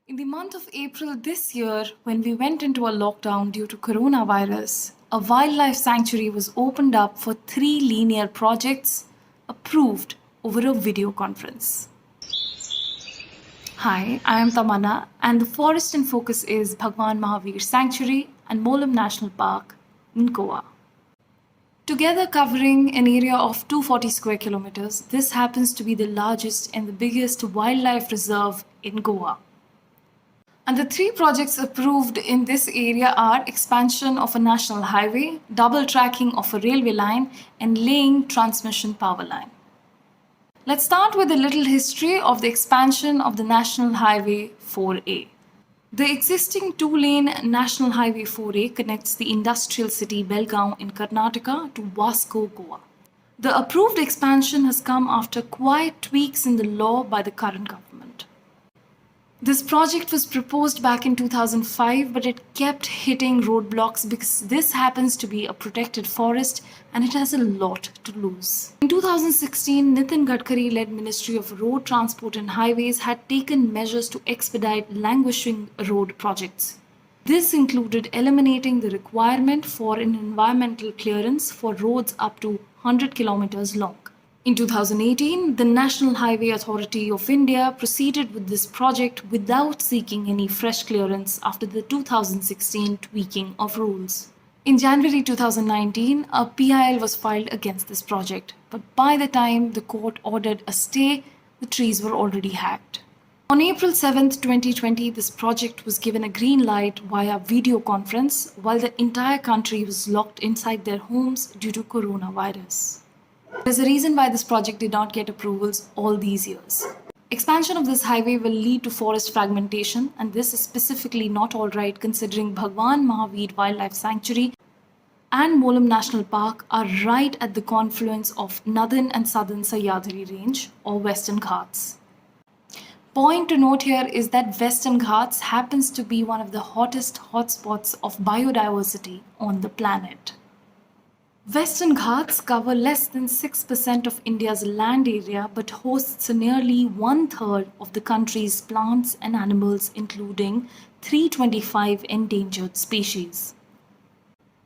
In the month of April this year, when we went into a lockdown due to coronavirus, a wildlife sanctuary was opened up for 3 linear projects approved over a video conference. Hi, I am Tamanna, and the forest in focus is Bhagwan Mahavir Sanctuary and Mollem National Park in Goa. Together covering an area of 240 square kilometers, this happens to be the largest and the biggest wildlife reserve in Goa. And the 3 projects approved in this area are expansion of a national highway, double tracking of a railway line, and laying transmission power line. Let's start with a little history of the expansion of the National Highway 4A. The existing 2-lane National Highway 4A connects the industrial city Belgaum in Karnataka to Vasco, Goa. The approved expansion has come after quiet tweaks in the law by the current government. This project was proposed back in 2005, but it kept hitting roadblocks because this happens to be a protected forest and it has a lot to lose. In 2016, Nitin Gadkari-led Ministry of Road Transport and Highways had taken measures to expedite languishing road projects. This included eliminating the requirement for an environmental clearance for roads up to 100 kilometers long. In 2018, the National Highway Authority of India proceeded with this project without seeking any fresh clearance after the 2016 tweaking of rules. In January 2019, a PIL was filed against this project, but by the time the court ordered a stay, the trees were already hacked. On April 7th, 2020, this project was given a green light via video conference while the entire country was locked inside their homes due to coronavirus. There's a reason why this project did not get approvals all these years. Expansion of this highway will lead to forest fragmentation, and this is specifically not all right considering Bhagwan Mahavir Wildlife Sanctuary and Mollem National Park are right at the confluence of northern and southern Sahyadri Range or Western Ghats. Point to note here is that Western Ghats happens to be one of the hottest hotspots of biodiversity on the planet. Western Ghats cover less than 6% of India's land area but hosts nearly 1/3 of the country's plants and animals, including 325 endangered species.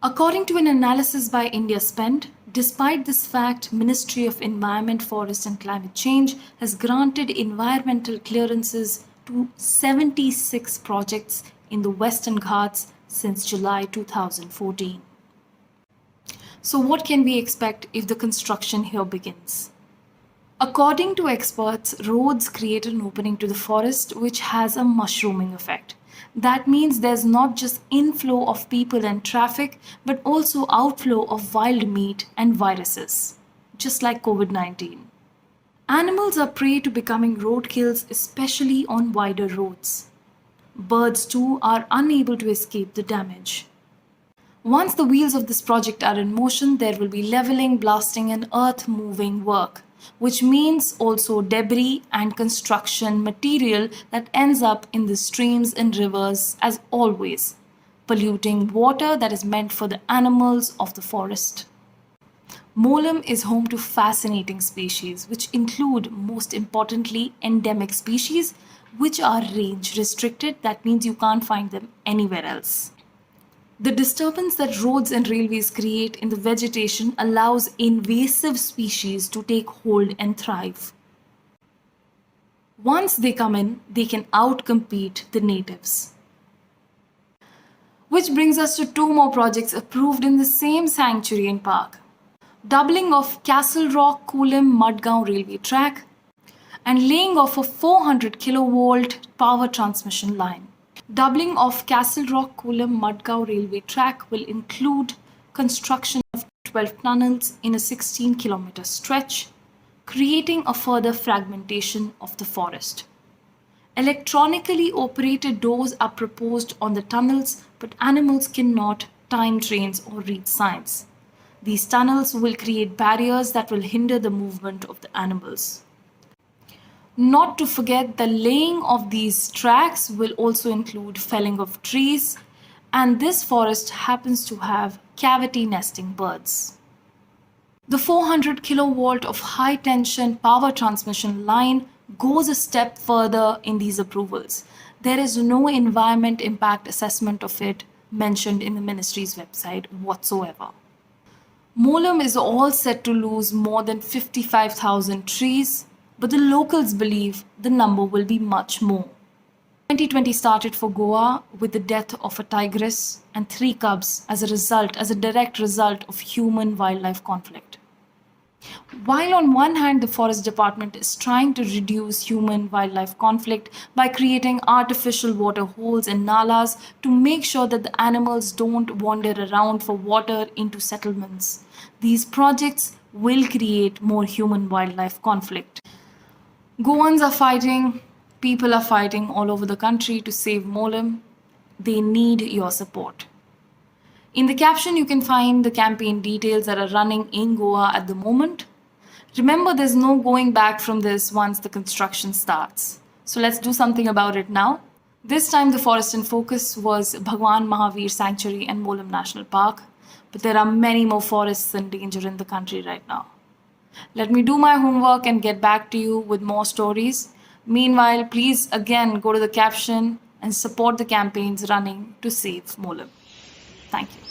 According to an analysis by IndiaSpend, despite this fact, Ministry of Environment, Forest and Climate Change has granted environmental clearances to 76 projects in the Western Ghats since July 2014. So what can we expect if the construction here begins? According to experts, roads create an opening to the forest which has a mushrooming effect. That means there's not just inflow of people and traffic, but also outflow of wild meat and viruses, just like COVID-19. Animals are prey to becoming roadkills, especially on wider roads. Birds too are unable to escape the damage. Once the wheels of this project are in motion, there will be leveling, blasting, and earth-moving work, which means also debris and construction material that ends up in the streams and rivers as always, polluting water that is meant for the animals of the forest. Mollem is home to fascinating species, which include, most importantly, endemic species, which are range restricted. That means you can't find them anywhere else. The disturbance that roads and railways create in the vegetation allows invasive species to take hold and thrive. Once they come in, they can outcompete the natives. Which brings us to 2 more projects approved in the same sanctuary and park. Doubling of Castle Rock Kulem Madgaon railway track and laying of a 400 kilovolt power transmission line. Doubling of Castle Rock Kulem Madgaon railway track will include construction of 12 tunnels in a 16-kilometer stretch, creating a further fragmentation of the forest. Electronically operated doors are proposed on the tunnels, but animals cannot time trains or read signs. These tunnels will create barriers that will hinder the movement of the animals. Not to forget, the laying of these tracks will also include felling of trees, and this forest happens to have cavity nesting birds. The 400 kilovolt of high tension power transmission line goes a step further in these approvals. There is no environment impact assessment of it mentioned in the ministry's website whatsoever. Mollem is all set to lose more than 55,000 trees, but the locals believe the number will be much more. 2020 started for Goa with the death of a tigress and 3 cubs as a direct result of human-wildlife conflict. While on one hand, the forest department is trying to reduce human-wildlife conflict by creating artificial water holes and nalas to make sure that the animals don't wander around for water into settlements, these projects will create more human-wildlife conflict. Goans are fighting, people are fighting all over the country to save Mollem. They need your support. In the caption, you can find the campaign details that are running in Goa at the moment. Remember, there's no going back from this once the construction starts. So let's do something about it now. This time, the forest in focus was Bhagwan Mahavir Sanctuary and Mollem National Park. But there are many more forests in danger in the country right now. Let me do my homework and get back to you with more stories. Meanwhile, please again go to the caption and support the campaigns running to save Mollem. Thank you.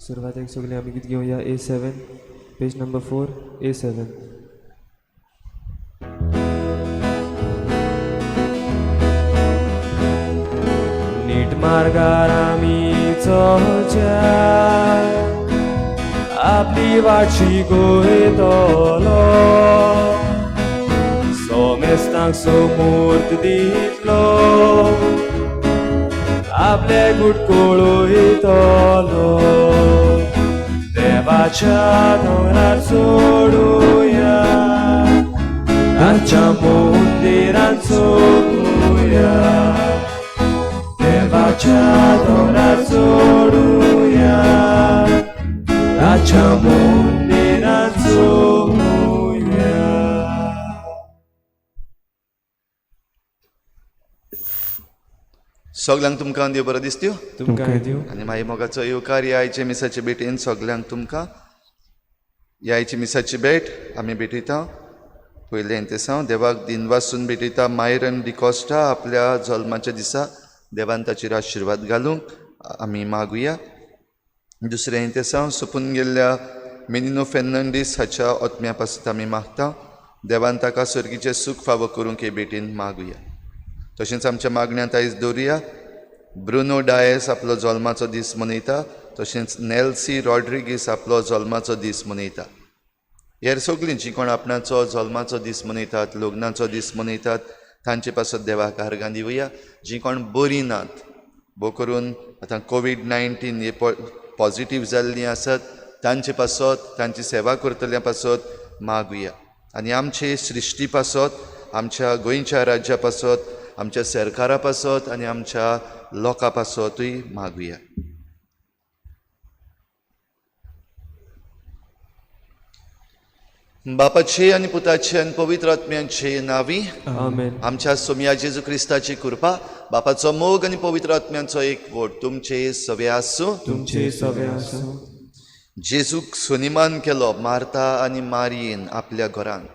सुरवातेक सगळीं आमी गीत घेवया A7, page number 4, A7. नीट मार्गार आमी चलच्या, आपली वाट शिकयतलो, सोमेस्तांक सोमूर्त दितलो, आपले गुट कळयतलो. देवाच्या दोंगरार चडुया, ताच्या मंदिरान चोवया, देवाच्या दोंगरार चडुया, ताच्या मंदिरान चोवया. सगल्यांक तुमकां देव बरो दिसत्यो तुमकां दिवं आनी मागीर मोगाचो येवकार ह्या आयच्या मिसाचे भेटेन सगल्यांक तुमकां. ह्या आयची मिसाची भेट आमी भेटयता. पयलें तेसांव देवाक दिनवासून भेटयता मायरन डिकॉस्टा आपल्या जल्माच्या दिसा देवान ताचेर आशिर्वाद घालूंक आमी मागुया. दुसरें तेसांव सोंपून गेल्ल्या मिनिनो फेर्नांडीस हाच्या ओत्म्या पासत आमी मागता. देवान ताका सर्गीचें सूख फावो करूंक हे भेटीन मागुया. तशेंच आमच्या मागण्यांत आयज दवरुया. ब्रुनो डायस आपलो जल्माचो दीस मनयता. तशेंच नेल्सी रॉड्रिगीस आपलो जल्माचो दीस मनयता. हेर सगळीं जीं कोण आपणाचो जल्माचो दीस मनयतात, लग्नाचो दीस मनयतात, तांचे पासत देवाक आर्गां दिवया. जीं कोण बरीं नात, भोव करून आतां कोवीड-19 हे पॉझिटीव जाल्लीं आसत, तांचे पासत, तांची सेवा करतल्या पासत मागुया. आनी आमचे सृश्टी पासत, आमच्या गोंयच्या राज्या पासत, आमच्या सरकारा पासत आनी आमच्या लोकां पासतूय मागुया. बापाचे आनी पुताचे आनी पवित्र आत्म्याचे नावी आमेन. आमच्या सोमया जेजू क्रिस्ताची कृपा, बापाचो मोग आनी पवित्र आत्म्यांचो एक वोट तुमचे सवे आसूं. तुमचे सवे आसूं. जेजूक सुनिमान केलो मार्ता आनी मारयेन आपल्या घरान.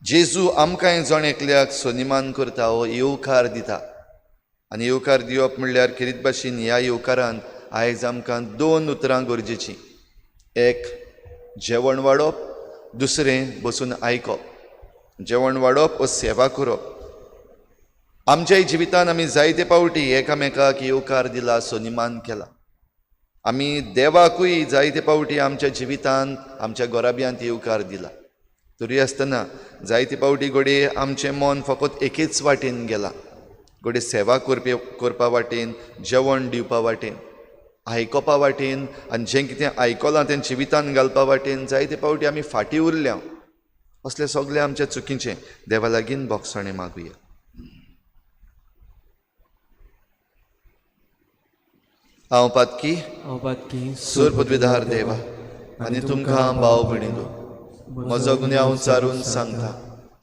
जेजू आमकांय जण एकल्याक सुनिमान करता, हो येवकार दिता. आनी येवकार दिवप म्हणल्यार खेरीत भाशेन ह्या येवकारान आयज आमकां दोन उतरां गरजेचीं. एक जेवण वाडप, दुसरें बसून आयकप. जेवण वाडप वो सेवा करप. आमच्याय जिवितान आमी जायते पावटी एकामेकाक येवकार दिला, सनिमान केला. आमी देवाकूय जायते पावटी आमच्या जिवितांत, आमच्या गोराब्यांत येवकार दिला. तरी आसतना जायते पावटी घडये आमचें मन फकत एकेच वाटेन गेलां, घडये सेवा करपी करपा वाटेन, जेवण दिवपा वाटेन, आयकोपा वाटेन, आनी जें कितें आयकलां तें जिवितान घालपा वाटेन जायते पावटी आमी फाटीं उरल्या. असलें सगळें आमच्या चुकीचें. देवा लागीं भोगसणें मागुया. हांव पातकी, हांव पातकी, सूर पदवीधार देवा, आनी तुमकां भाव भयणीलो म्हजो गुन्यांव चारून सांगता.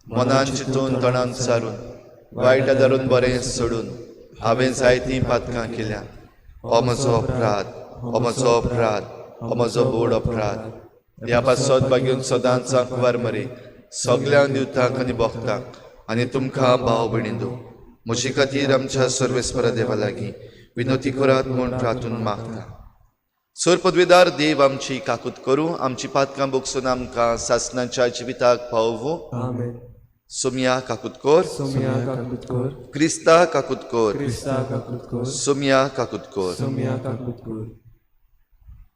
मनान चिंतून, तणान सारून, वायट आदारून बरें सोडून हांवें जायतीं पातकां केल्या. हो म्हजो अपराध, हो म्हजो अपराध, हो म्हजो बोड अपराध. ह्या पासत बागेवन सदांच आंकवार मरे सगळ्यांक दिवतांक आनी भोगतांक आनी तुमकां भाव भयणींनो म्हजे खातीर आमच्या सर्वेस्परा देवा लागीं विनोती करात म्हूण प्रार्थून मागता. सर पदवेदार देव आमची काकूत करूं, आमची पातकां बोगसून आमकां सासनाच्या जिविताक पावोवं. आमेन. सोमया काकूत कर. सोमया काकूत कर. क्रिस्ता काकूत कर. क्रिस्ता काकूत कर. सोमया काकूत कर. सोमया काकूत कर.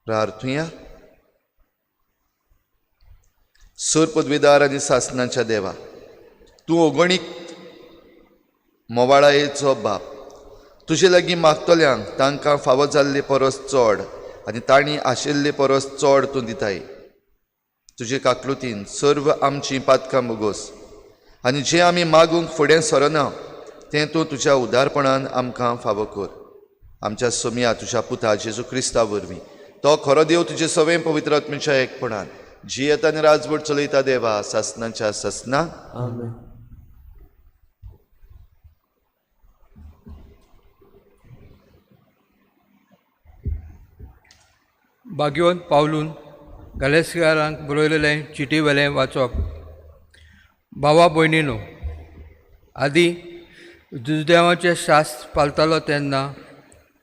प्रार्थुया. सर पदवेदार आनी सासनाच्या देवा, तूं अगणीत मोवाळायेचो बाप, तुजे लागीं मागतल्यांक तांकां फावो जाल्ले परस चड आनी तांणी आशिल्ले परस चड तूं दिताय. तुजे काकलुतीन सर्व आमचीं पातकां मुगोस आनी जें आमी मागूंक फुडें सरना तें तूं तुज्या उदारपणान आमकां फावो कर. आमच्या सोमया तुज्या पुता जेजू क्रिस्ता वरवीं, तो खरो देव तुजे सवें पवित्र आत्म्याच्या एकपणान जियेता आनी राजवट चलयता देवा सासनाच्या सासना. आमेन. बागयोन पावलून गालेस्कारांक बरयलेलें चिटी वेलें वाचप. भावा भयणीनो, आदी जुदेवाचें शास्त्र पाळटालो तेन्ना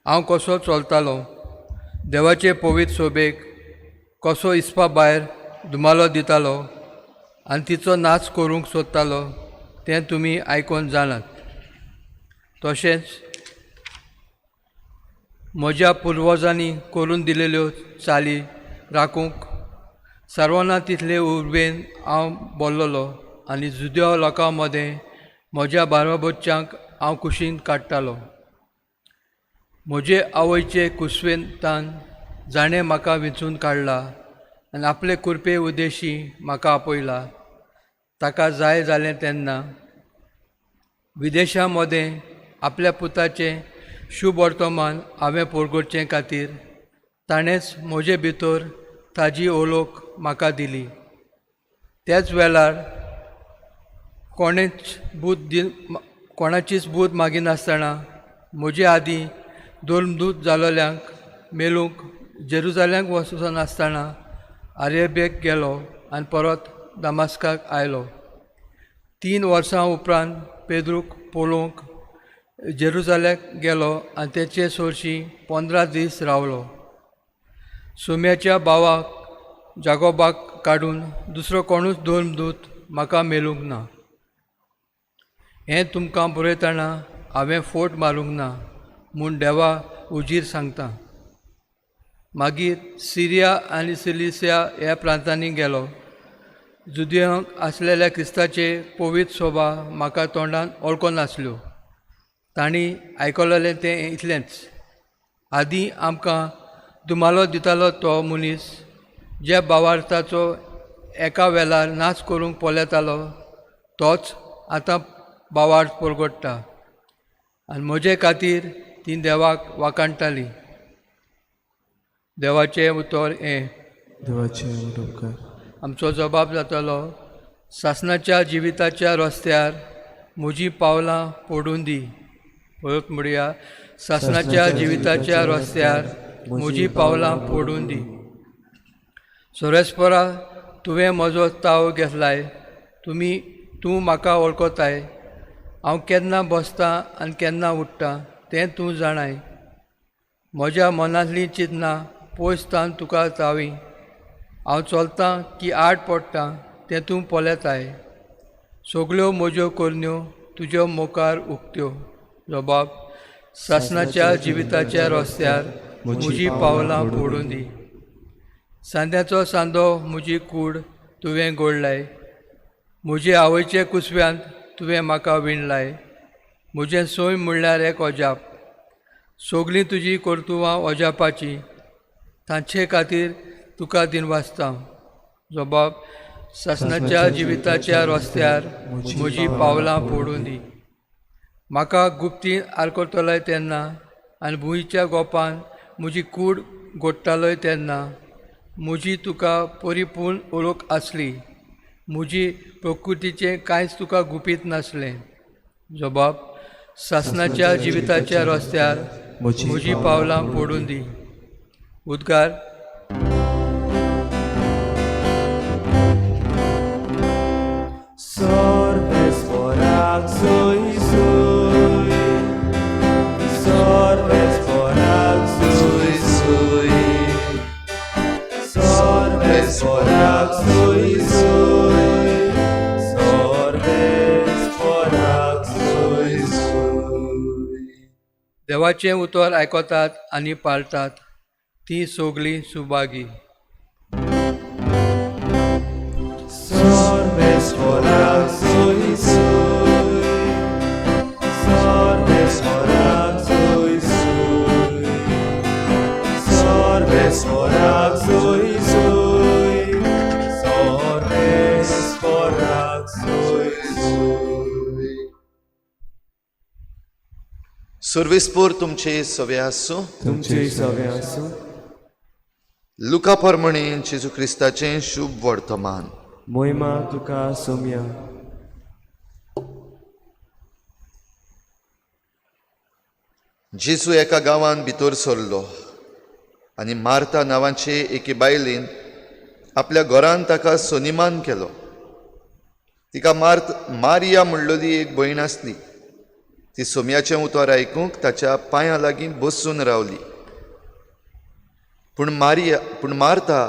हांव कसो चलतालो, देवाचे पवित्र सोबेक कसो इस्पा भायर धुमालो दितालो आनी तिचो नाच करूंक सोदतालो तें तुमी आयकोन जाणात. तशेंच म्हज्या पुर्वजांनी करून दिलेल्यो चाली राखूंक सर्वांना तितले उर्बेन हांव बोल्लोलो आनी जुदेव लोकां मदें म्हज्या बाराबोच्यांक हांव कुशीन काडटालो. म्हजे आवयचे कुसवेंतान जाणें म्हाका विंचून काडला आनी आपले कुरपे उद्देशी म्हाका आपयला, ताका जाय जालें तेन्ना विदेशां मदें आपल्या पुताचें शुभ वर्तमान हांवें परगटचे खातीर ताणेंच म्हजे भितर ताजी ओलोक म्हाका दिली. त्याच वेळार कोणेच बूद दी कोणाचीच बूद मागिनासतना म्हजे आदीं धर्मदूत जालोल्यांक मेलूंक जेरुजाल्यांक वचनासतना आरेबेक गेलो आनी परत दामास्काक आयलो. 3 वर्सां उपरांत पेद्रूक पळोवंक जेरुजाल्याक गेलो आनी तेचे सोरशी 15 दीस रावलो. सोम्याच्या भावाक जागोबाक काडून दुसरो कोणूच धर्मदूत म्हाका मेळूंक ना. हें तुमकां बरयतना हांवें फोट मारूंक ना म्हूण देवा उजीर सांगता. मागीर सिरिया आनी सिलिसिया ह्या प्रांतांनी गेलो. जुदियांक आसलेल्या क्रिस्ताचे पवित्र सोबा म्हाका तोंडान वळखो नासल्यो. तांणी आयकलेलें तें इतलेंच. आदीं आमकां दुमालो दितालो तो मनीस ज्या भावार्थाचो एका वेळार नाच करूंक पळयतालो तोच आतां भावार्थ परगट्टा आनी म्हजे खातीर तीं देवाक वाखाणटालीं. देवाचें उतर हें. देवाचे उपकार. आमचो जबाब जातलो सासणाच्या जिविताच्या रस्त्यार म्हजीं पावलां पडूं दी. परत म्हणया, सासणाच्या जिविताच्या रस्त्यार म्हजीं पावलां पडूं दी. सोरेस्परा, तुवें म्हजो ताव घेतलाय, तूं म्हाका वळखताय. हांव केन्ना बसतां आनी केन्ना उठ्ठां तें तूं जाणाय. म्हज्या मनांतलीं चिंतनां पयस तावन तुका तावी. हांव चलतां की आड पडटा तें तूं पळयताय. सगल्यो म्हज्यो करण्यो तुज्यो मुखार उक्त्यो. जबाब सासणाच्या जिविताच्या रस्त्यार म्हजीं पावलां पडूं दी. सांद्याचो सांदो म्हजी कूड तुवें गोडलाय. म्हजे आवयचे कुसव्यांत तुवें म्हाका विणलाय. म्हजें सैम म्हणल्यार एक अजाप. सगलीं तुजीं कर्तुवां अजापाचीं. तांचे खातीर तुका दिनवासता. जबाब सासणाच्या जिविताच्या रस्त्यार म्हजीं पावलां पडूं दी. म्हाका गुप्तीन आरकतलोय तेन्ना आनी भुंयच्या गोपान म्हजी कूड गोडटालोय तेन्ना म्हजी तुका परिपूर्ण ओळख आसली. म्हजी प्रकृतीचें कांयच तुका गुपीत नासलें. जबाब सासणाच्या जिविताच्या रस्त्यार म्हजीं पावलां पडूं दी. उद्गार. सर्वेस्पराक सोय सोय, सर्वेस्पराक सोय सोय, सर्वेस्पराक सोय सोय, सर्वेस्पराक सोय सोय. देवाचें उतर आयकतात आनी पाळटात तीं सगळीं सुभागी. सर्वेस्पराक सोय सोय, सर्वेस्पराक सोय सोय, सर्वेस्पराक सोय सोय, सर्वेस्पराक सोय सोय. सुर्विसपूर तुमचे सवे आसूं. तुमचे सवे आसूं. लुका परमणे जेजू क्रिस्ताचें शुभ वर्तमान. मोहिमा तुका सोम्या. जेजू एका गांवांत भितर सरलो आनी मार्ता नांवाचे एके बायलेन आपल्या घरान ताका सनिमान केलो. तिका मारिया म्हणलेली एक भयण आसली. ती सोम्याचें उतर आयकूंक ताच्या पांयां लागीं बसून रावली. पूण मार्ता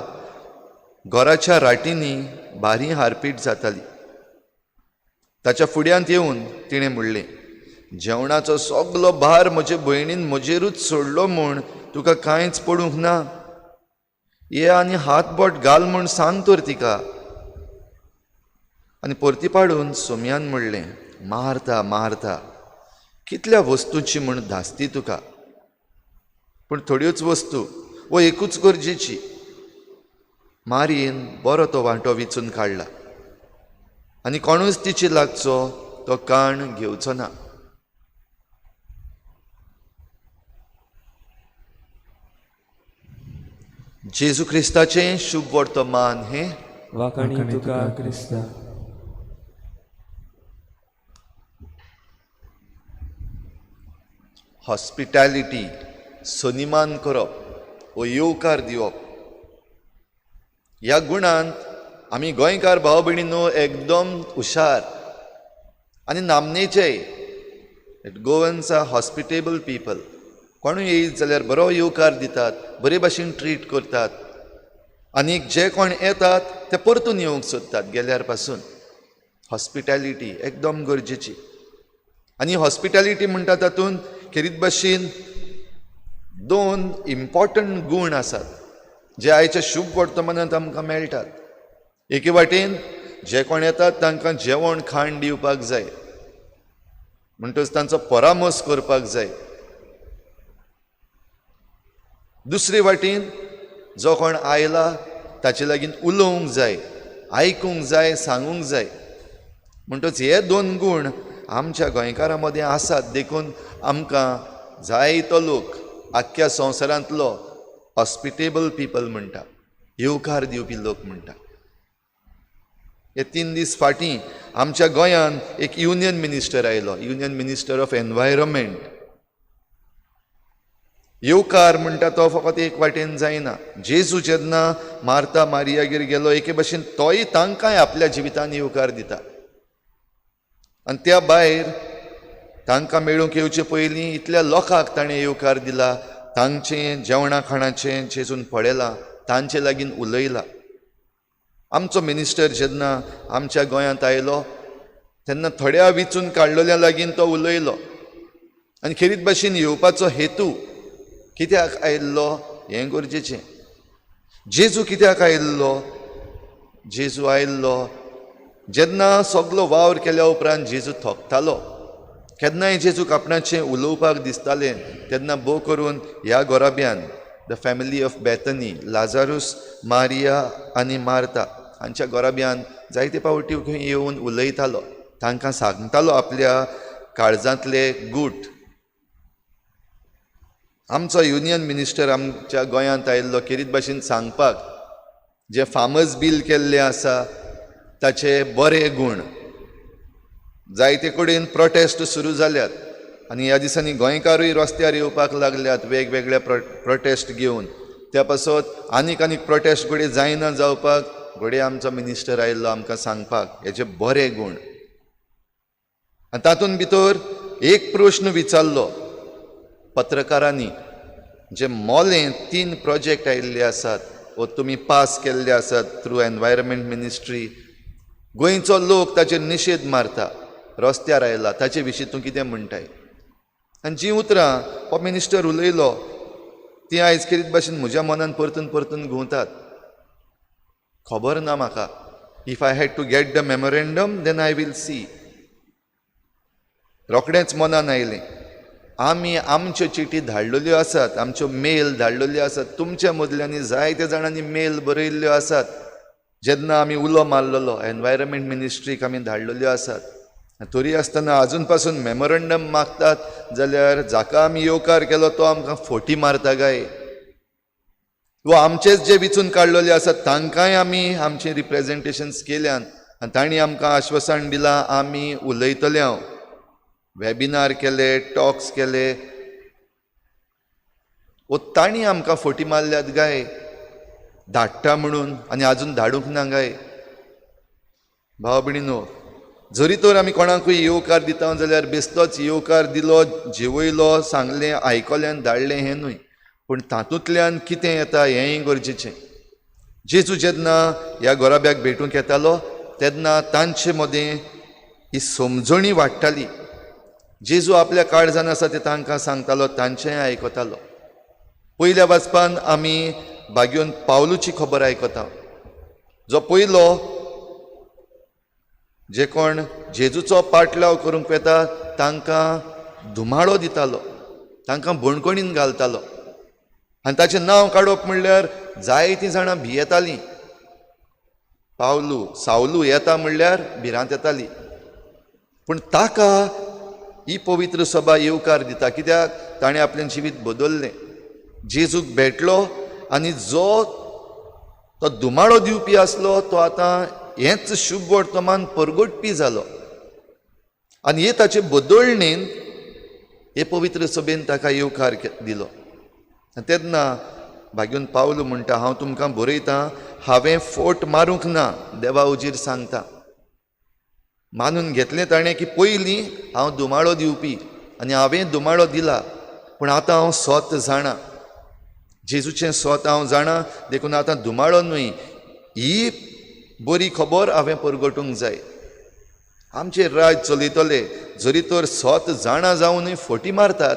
घराच्या राटींनी भारी हारपीट जाताली. ताच्या फुड्यांत येवन तिणें म्हणलें, जेवणाचो सगलो भार म्हजे भयणीन म्हजेरूच सोडलो म्हूण तुका कांयच पडूंक ना. ये आनी हात बोट घाल म्हूण सांग तर तिका. आनी परती पाडून सोम्यान म्हणलें, मार्ता मार्ता, कितल्या वस्तूंची म्हूण धास्ती तुका, पूण थोड्योच वस्तू वो एकूच गरजेची. मारयेन बरो तो वांटो विचून काडला आनी कोणूच तिची लागचो तो काण घेवचो ना. जेजू क्रिस्ताचें शुभ वर्तमान हें. वाखाणी तुका क्रिस्ता. हॉस्पिटॅलिटी, सनिमान करप वो येवकार दिवप ह्या गुणांत आमी गोंयकार भाव भयणींनो एकदम हुशार आनी नामनेचे. Goans are hospitable people. कोणूय येयत जाल्यार बरो येवकार दितात, बरे भाशेन ट्रीट करतात आनी जे कोण येतात ते परतून येवंक सोदतात गेल्यार पासून. हॉस्पिटॅलिटी एकदम गरजेची. आनी हॉस्पिटॅलिटी म्हणटा तातूंत खेरीत भाशेन दोन इम्पॉर्टंट गूण आसात जे आयच्या शुभ वर्तमानांत आमकां मेळटात. एके वाटेन जे कोण येतात तांकां जेवण खाण दिवपाक जाय, म्हणटच तांचो परामर्श करपाक जाय. दुसरे वाटेन जो कोण आयला ताचे लागीं उलोवंक जाय, आयकूंक जाय, सांगूंक जाय. म्हणटच हे दोन गूण आमच्या गोंयकारां मदें आसात, देखून आमकां जायतो लोक आख्ख्या संवसारांतलो हॉस्पिटेबल पिपल म्हणटा, येवकार दिवपी लोक म्हणटा. हे 3 दीस फाटीं आमच्या गोंयांत एक युनियन मिनिस्टर आयलो, युनियन मिनिस्टर ऑफ एनवायरमेंट. येवकार म्हणटा तो फकत एक वाटेन जायना. जेजू जेन्ना मार्ता मारियागेर गेलो एके भशेन तोय तांकांय आपल्या जिवितान येवकार दिता. आनी त्या भायर तांकां मेळूंक येवचे पयलीं इतल्या लोकांक ताणें येवकार दिला, तांचें जेवणा खाणाचें जेजून पळयलां, तांचे लागीं उलयला. आमचो मिनिस्टर जेन्ना आमच्या गोंयांत आयलो तेन्ना थोड्या विचून काडलेल्या लागीं तो उलयलो आनी खेरीत भाशेन येवपाचो हेतू कित्याक आयिल्लो हें गरजेचें. जेजू कित्याक आयिल्लो? जेजू आयिल्लो जेन्ना सगलो वावर केल्या उपरांत जेजू थकतालो. केन्नाय जेजूक आपणाचें उलोवपाक दिसतालें तेन्ना भोव करून ह्या गोराब्यान, the family of Bethany, Lazarus, Maria आनी मार्ता हांच्या गोराब्यान जायते पावटी खंय येवन उलयतालो, तांकां सांगतालो आपल्या काळजांतले गूट. आमचो युनियन मिनिस्टर आमच्या गोंयांत आयिल्लो खेरीत भाशेन सांगपाक जे फार्मर्स बील केल्लें आसा ताचे बरे गूण. जायते कडेन प्रोटेस्ट सुरू जाल्यात आनी ह्या दिसांनी गोंयकारूय रस्त्यार येवपाक लागल्यात वेगवेगळे प्रोटेस्ट घेवन. त्या पासत आनीक आनीक प्रोटेस्ट घडये जायना जावपाक घडये आमचो मिनिस्टर आयिल्लो आमकां सांगपाक हेचे बरे गूण. आनी तातूंत भितर एक प्रश्न विचारलो पत्रकारांनी, जे मोलें 3 प्रोजेक्ट आयिल्ले आसात वो तुमी पास केल्ले आसात थ्रू एनवायरमेंट मिनिस्ट्री, गोंयचो लोक ताचेर निशेध मारता, रस्त्यार आयला, ताचे विशीं तूं कितें म्हणटाय? आनी जीं उतरां हो मिनिस्टर उलयलो तीं आयज खेरीत भाशेन म्हज्या मनान परतून परतून घुंवतात. खबर ना म्हाका, if I had to get the memorandum then I will see. रोखडेंच मनान आयलें, आमी आमच्यो चिटी धाडलेल्यो आसात, आमच्यो मेल धाडलेल्यो आसात, तुमच्या मदल्यांनी जायत्या जाणांनी मेल बरयल्ल्यो आसात. जेन्ना आमी उलो मारलेलो एनवायरमेंट मिनिस्ट्रीक आमी धाडलेल्यो आसात, तरी आसतना आजून पासून मेमोरंडम मागतात जाल्यार जाका आमी येवकार केलो तो आमकां फोटी मारता काय? वा आमचेच जे विचून काडलेले आसात तांकांय आमी आमचें रिप्रेजेंटेशन्स केल्यान आनी तांणी आमकां आश्वासन दिलां आमी उलयतले. हांव वेबिनार केले, टॉक्स केले, वो तांणी आमकां फोटी मारल्यात गाय धाडटा म्हणून आनी आजून धाडूंक ना गाय. भाव भयणीनो, जरी तर आमी कोणाकूय येवकार दिता जाल्यार बेश्टोच येवकार दिलो, जेवयलो, सांगलें, आयकलें आनी धाडलें हें न्हय, पूण तातूंतल्यान कितें येता हेंय गरजेचें. जेजू जेन्ना ह्या गोराब्याक भेटूंक येतालो तेन्ना तांचे मदें ही समजणी वाडटाली. जेजू आपल्या काळजान आसा तें तांकां सांगतालो, तांचेंय आयकतालो. पयल्या वाचपान आमी भाग्योन पावलूची खबर आयकता, जो पयलो जे कोण जेजूचो पाटलाव करूंक वेता तांकां धुमाळो दितालो, तांकां बणकणीन घालतालो आनी ताचें नांव काडप म्हणल्यार जायतीं जाणां भियेतालीं. पावलू सावलू येता म्हणल्यार भिरांत येताली, पूण ताका ही पवित्र सभा येवकार दिता, कित्याक ताणें आपलें जिवीत बदल्लें, जेजूक भेटलो आनी जो तो धुमाळो दिवपी आसलो तो आतां हेंच शुभ वर्तमान परगटपी जालो आनी हे ताचे बदलणेन हे पवित्र सभेन ताका येवकार दिलो. आनी तेन्ना भाग्यून पावलू म्हणटा, हांव तुमकां बरयतां, हांवें फोट मारूंक ना, देवा उजीर सांगता. मानून घेतलें ताणें की पयलीं हांव धुमाळो दिवपी आनी हांवें धुमाळो दिला, पूण आतां हांव सोत जाणा, जेजूचें सोत हांव जाणा, देखून आतां धुमाळो न्हय, ही बरी खबर हांवें परगटूंक जाय. आमचेर राज चलयतले जरी तर सोत जाणा जावनूय फोटी मारतात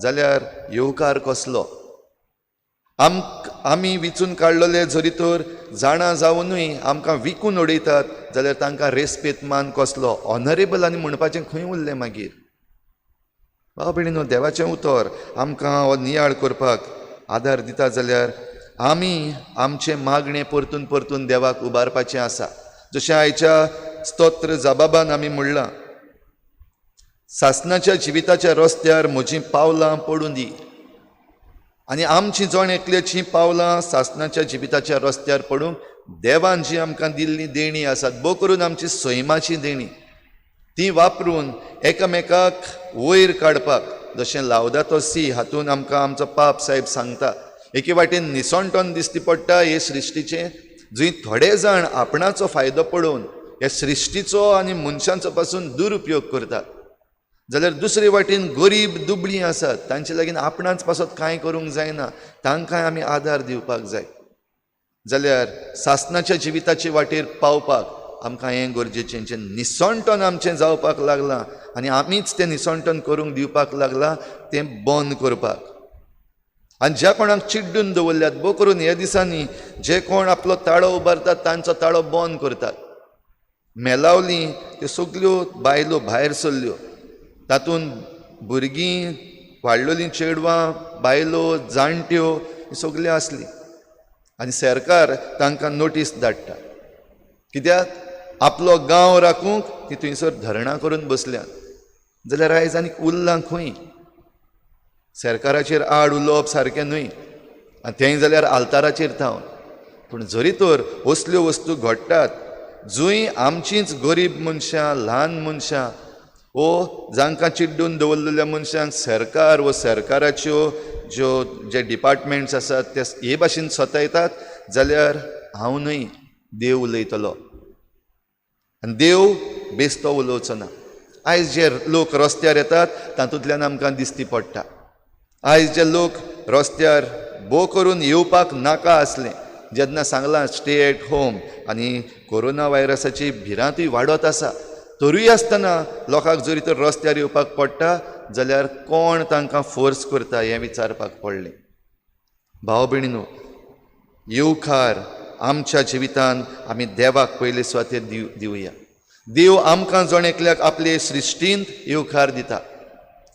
जाल्यार येवकार कसलो? आमी विचून काडलेले जरी तर जाणा जावनूय आमकां विकून उडयतात जाल्यार तांकां रेस्पेत मान कसलो, ऑनरेबल आनी म्हणपाचें खंय उरलें मागीर? भाव भयणीनो, देवाचें उतर आमकां हो नियाळ करपाक आदार दिता जाल्यार आमी आमचें मागणें परतून परतून देवाक उबारपाचें आसा. जशें आयच्या स्तोत्र जबाबान आमी म्हणलां, सासणाच्या जिविताच्या रस्त्यार म्हजीं पावलां पडूं दी. आनी आमची जण एकल्याचीं पावलां सासणाच्या जिविताच्या रस्त्यार पडूंक देवान जी आमकां दिल्ली देणी आसात, भोव करून आमची सैमाची देणी, ती वापरून एकामेकाक वयर काडपाक, जशें लावदातो सी हातून आमकां आमचो पाप साहेब सांगता, एके वाटेन निसणटोन दिसती पडटा हे सृश्टीचें, जंय थोडे जाण आपणाचो फायदो पळोवन हे सृश्टीचो आनी मनशांचो पासून दुरुपयोग करतात, जाल्यार दुसरे वाटेन गरीब दुबळीं आसात तांचे लागीं आपणाच पासत कांय करूंक जायना, तांकांय आमी आदार दिवपाक जाय. जाल्यार सासणाच्या जिविताचे वाटेर पावपाक आमकां हें गरजेचें, जें निसणटन आमचें जावपाक लागलां आनी आमीच तें निसणटन करूंक दिवपाक लागलां तें बंद करपाक. आनी ज्या कोणाक चिड्डून दवरल्यात, भोव करून ह्या दिसांनी जे कोण आपलो ताळो उबारतात तांचो ताळो बंद करतात. मेलावली त्यो सगल्यो बायलो भायर सरल्यो, तातूंत भुरगीं, वाडलेलीं चेडवां, बायलो, जाणट्यो सगल्यो आसली. आनी सरकार तांकां नोटीस धाडटा, कित्याक आपलो गांव राखूंक ती थंयसर धरणां करून बसल्यात. जाल्यार आयज आनीक उरलां खंय? सरकाराचेर आड उलोवप सारकें न्हय, आनी तेंय जाल्यार आल्ताराचेर थावन. पूण जरी तर असल्यो वस्तू घडटात जंय आमचींच गरीब मनशां, ल्हान मनशां वो जांकां चिड्डून दवरलेल्या मनशांक सरकार वो सरकाराच्यो ज्यो जे डिपार्टमेंट्स आसात ते हे भाशेन सतायतात, जाल्यार हांव न्हय, देव उलयतलो. आनी देव बेस्तो उलोवचो ना. आयज जे लोक रस्त्यार येतात तातूंतल्यान आमकां दिसती पडटा. आयज जे लोक रस्त्यार भोव करून येवपाक नाका आसलें, जेन्ना सांगलां स्टे एट होम आनी कोरोना व्हायरसाची भिरांतूय वाडत आसा, तरूय आसतना लोकांक जरी तर रस्त्यार येवपाक पडटा जाल्यार कोण तांकां फोर्स करता हें विचारपाक पडलें. भाव भयणीनो, येवकार आमच्या जिवितान आमी देवाक पयले सुवातेर दिवया. देव आमकां जण एकल्याक आपले सृश्टींत येवकार दिता,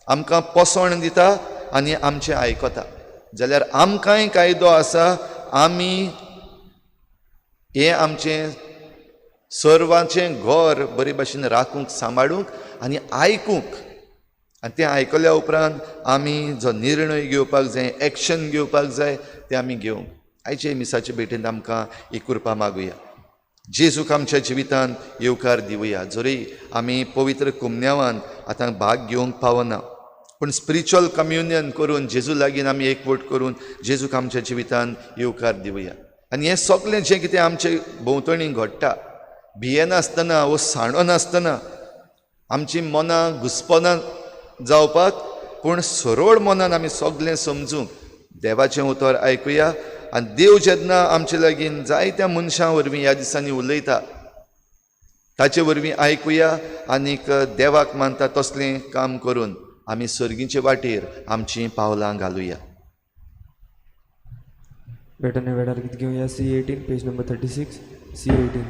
आमकां पोसवण दिता आनी आमचें आयकता. जाल्यार आमकांय कायदो आसा, आमी हें आमचें सर्वांचें घर बरे भाशेन राखूंक, सांबाळूंक आनी आयकूंक. आनी तें आयकल्या उपरांत आमी जो निर्णय घेवपाक जाय, एक्शन घेवपाक जाय, तें आमी घेवंक. आयचे मिसाचे भेटेंत आमकां ही कृपा मागुया. जेजूक आमच्या जिवितांत येवकार दिवया. जरी आमी पवित्र कुमन्यावान आतां भाग घेवंक पावना, पूण स्पिरिच्युअल कम्युनियन करून जेजू लागीं आमी एकवट करून जेजूक आमच्या जिवितांत येवकार दिवया. आनी हें सगलें जें कितें आमचे भोंवतणी घडटा, भियेनासतना वो सांडनासतना, आमची मनां घुस्पना जावपाक, पूण सरळ मनान आमी सगलें समजूंक देवाचें उतर आयकुया. आनी देव जेन्ना आमचे लागीं जायत्या मनशां वरवीं ह्या दिसांनी उलयता, ताचे वरवीं आयकुया आनीक देवाक मानता तसलें काम करून आमी सर्गीचे वाटेर आमचीं पावलां घालुया. भेटणे वेळार गीत घेवया C18 page number 36, C18.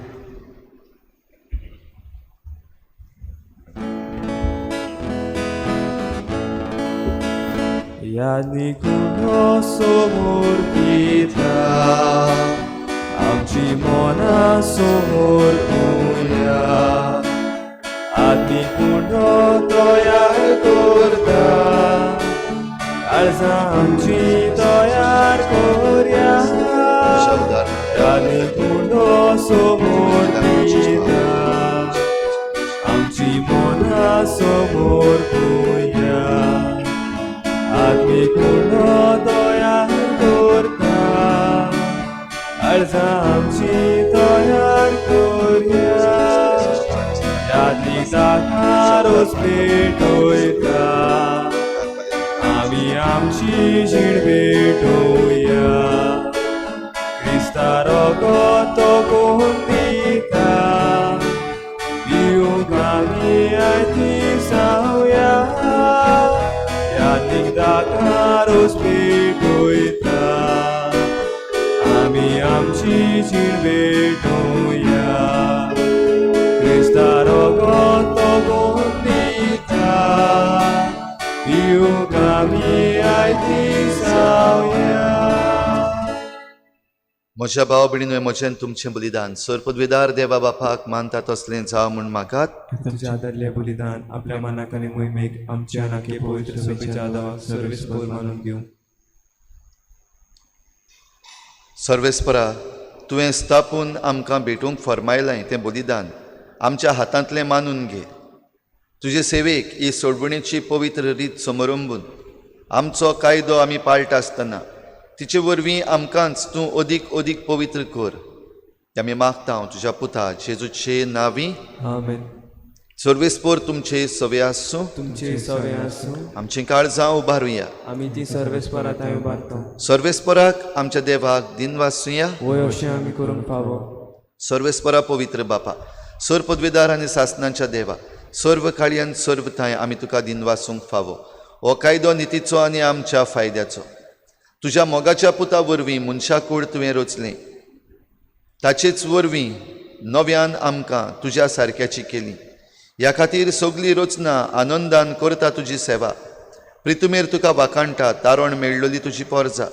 यानी कुणो समोर दिता, आमची मनां समोर उया, आदमी कुणो तयार करता, काळजां आमची तयार करया. यानी कुणो समोर दिता, आमची मनां समोर उया, आदमी कुणो तयार करता, काळजां आमची तयार करया. यादनी ताका रोज पेटोयता, आमी आमची जीण भेटोवया. क्रिस्ता रगत तो कोण दिता, दिवंक आमी आयती सावया. यादीक ताका रोज पेटोयता, म्हज्या भाव भयणीनो, म्हजें तुमचें बलिदान सर पदवीदार देवा बापाक मानता तसलें जावं म्हूण मागात। तुमच्या आदरले बलिदान आपल्या मनाक आनी मोहिमेक आमच्या नाके पवित्र सभेच्या आदावाक सर्वेस्पोर मानून घेवं। सर्वेस्परा, तुवें स्थापून आमकां भेटूंक फर्मायलें तें बलिदान आमच्या हातांतलें मानून घे। तुजे सेवेक ही सोडवणेची पवित्र रीत समरंबून आमचो कायदो आमी पाळटा आसतना तिचे वरवीं आमकांच तूं अदीक अदीक पवित्र कर। आमी मागता हांव तुज्या पुता जेजूचे नांवी, आमेन। सर्वेस्पोर तुमचे सवे आसूं, तुमचे सवे आसूं। आमचीं काळजां उबारुया, आमी ती सर्वेस्परा थंय उबारता। सर्वेस्पराक आमच्या देवाक दिनवासुया। वय अशें आमी करूंक फावो। सर्वेस्परा पवित्र बापा, सर्व पदवीदार आनी सासनांच्या देवा, सर्व काळयान सर्व थांय आमी तुका दिनवासूंक फावो। हो कायदो नितीचो आनी आमच्या फायद्याचो। तुज्या मोगाच्या पुता वरवीं मनशा कूड तुवें रचलें, ताचेच वरवीं नव्यान आमकां तुज्या सारक्याची केली। ह्या खातीर सगली रचना आनंदान करता तुजी सेवा। प्रितुमेर तुका वाखाणटा, तारण मेळ्ळोली तुजी पोरजा।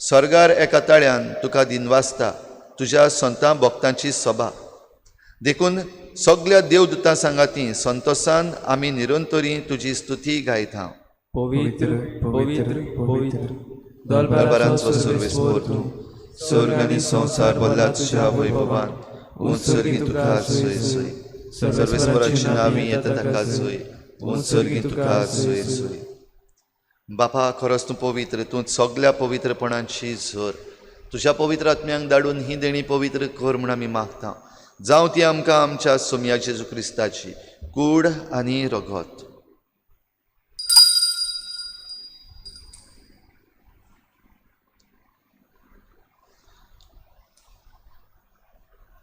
स्वर्गार एका ताळ्यान तुका दिनवासता तुज्या संतां भक्तांची सभा। देखून सगल्या देवदूतां सांगाती संतोसान आमी निरंतरी तुजी स्तुती गायता। पवित्र पवित्र पवित्र दरबारांचो सर्वेस्पोर तूं, स्वर्ग आनी संवसार भरला तुज्या वैभवान। उंच तुका जय जय, सर्वेस्पराची नांवी येता ताका जय, उंच तुका जय जय। बापा, खरोच तूं पवित्र, तूं सगल्या पवित्रपणाची झर। तुज्या पवित्र आत्म्यांक धाडून ही देणी पवित्र कर म्हूण आमी मागता। जावं ती आमकां आमच्या सोमया जेजू क्रिस्ताची कूड आनी रगत।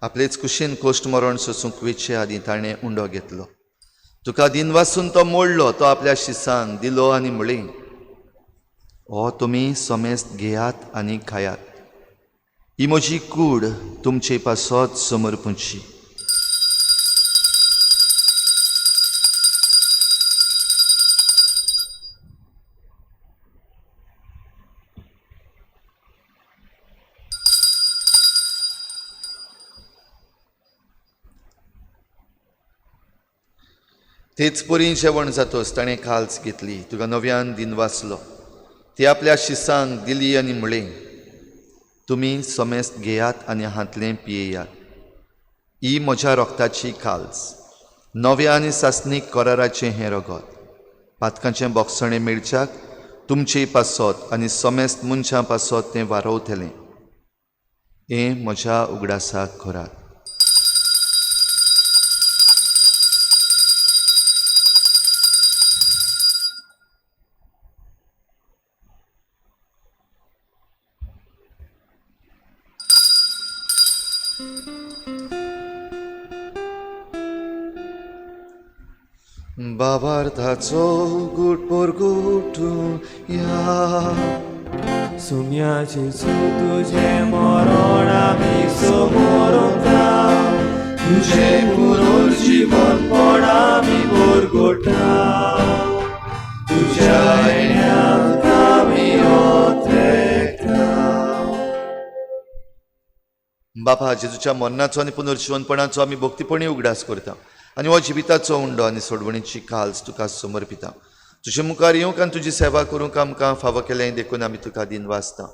आपलेच कुशीन कोश्ट मरण सोसूंक वेचे आदीं ताणें उंडो घेतलो। तुका दिनवासून तो मोडलो, तो आपल्या शिसांक दिलो आनी म्हणलें, हो तुमी समेस्त घेयात आनी खायात, ही म्हजी कूड तुमचे पासत समर्पूची। तेच परी जेवण जातोच ताणें खाल्स घेतली, तुका नव्यान दिनवासलो, ती आपल्या शिसांक दिली आनी म्हणलें, तुमी समेस्त घेयात आनी हांतलें पियेयात, ही म्हज्या रोगताची खाल्स, नव्या आनी सासणीक कराराचें हें रगत, पातकांचें बोगसणें मेळच्याक तुमचे पासत आनी समेस्त मनशां पासत तें वारवतलें। हें म्हज्या उगडासाक करात। बाबार्थाचो गुट पोरगुटूया, सुम्या जेजू तुजें मरण आमी समोरता, तुजें पुनर्जीवनपण आमी परगटा, तुज्या येण्याक आमी ओत्रेता। बापा, जेजूच्या मरणाचो आनी पुनर्जीवनपणाचो आमी भक्तीपणी उगडास करता आनी हो जिविताचो उंडो आनी सोडवणीची खाल्स तुका समर्पिता। तुजे मुखार येवंक आनी तुजी सेवा करूंक आमकां फावो केलें देखून आमी तुका दिनवासता।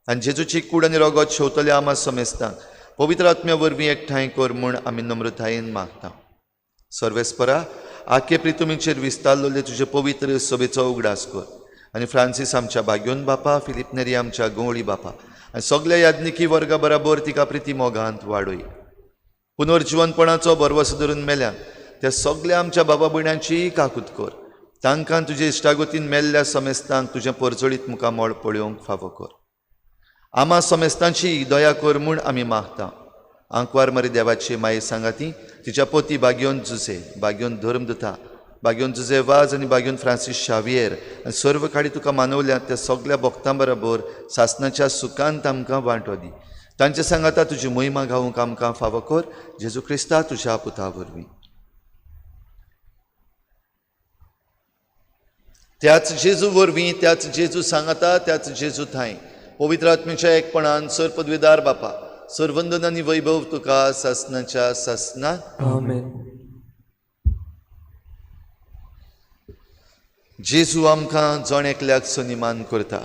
आनी जेजूची कूड आनी रगत शेवतल्या आमा समेस्तांक पवित्र आत्म्या वरवीं एकठांय कर म्हूण आमी नम्रतायेन मागता। सर्वेस्परा, आखे प्रितुमीचेर विस्तारलेले तुजे पवित्र सभेचो उगडास कर आनी फ्रांसीस आमच्या भाग्योन बापा, फिलीप नेरी आमच्या गवळी बापा आनी सगल्या याज्ञिकी वर्गा बराबर तिका प्रिती मोगांत वाडय। पुनर्जीवनपणाचो भरवसो धरून मेल्या त्या सगल्या आमच्या बाबा भयणांचीय काकूत कर। तांकां तुजे इश्टागतीन मेल्ल्या समेस्तांक तुजें परजळीत मुखामळ पळोवंक फावो कर। आमा समेस्तांची दया कर म्हूण आमी मागता। आंकवार मरी देवाची माये सांगाती तिच्या पोती बाग्योन जुजे, बाग्योन धर्मदुता, बाग्योन जुजे वाज आनी बाग्योन फ्रांसीस शावियर आनी सर्व काडी तुका मानवल्या त्या सगल्या भक्तां बरोबर सासनाच्या सुखांत आमकां वांटो दी। तांचे सांगाता तुजी मोहिमा गावूंक आमकां फावो कर, जेजू क्रिस्ता तुज्या पुता वरवीं। त्याच जेजू वरवीं, त्याच जेजू सांगाता, त्याच जेजू थांय पवित्र आत्म्याच्या एकपणान सर पदवीदार बापा, सर्वंदन आनी वैभव तुका सासनाच्या सासना. आमेन. जेजू आमकां जण एकल्याक सन्मान करता,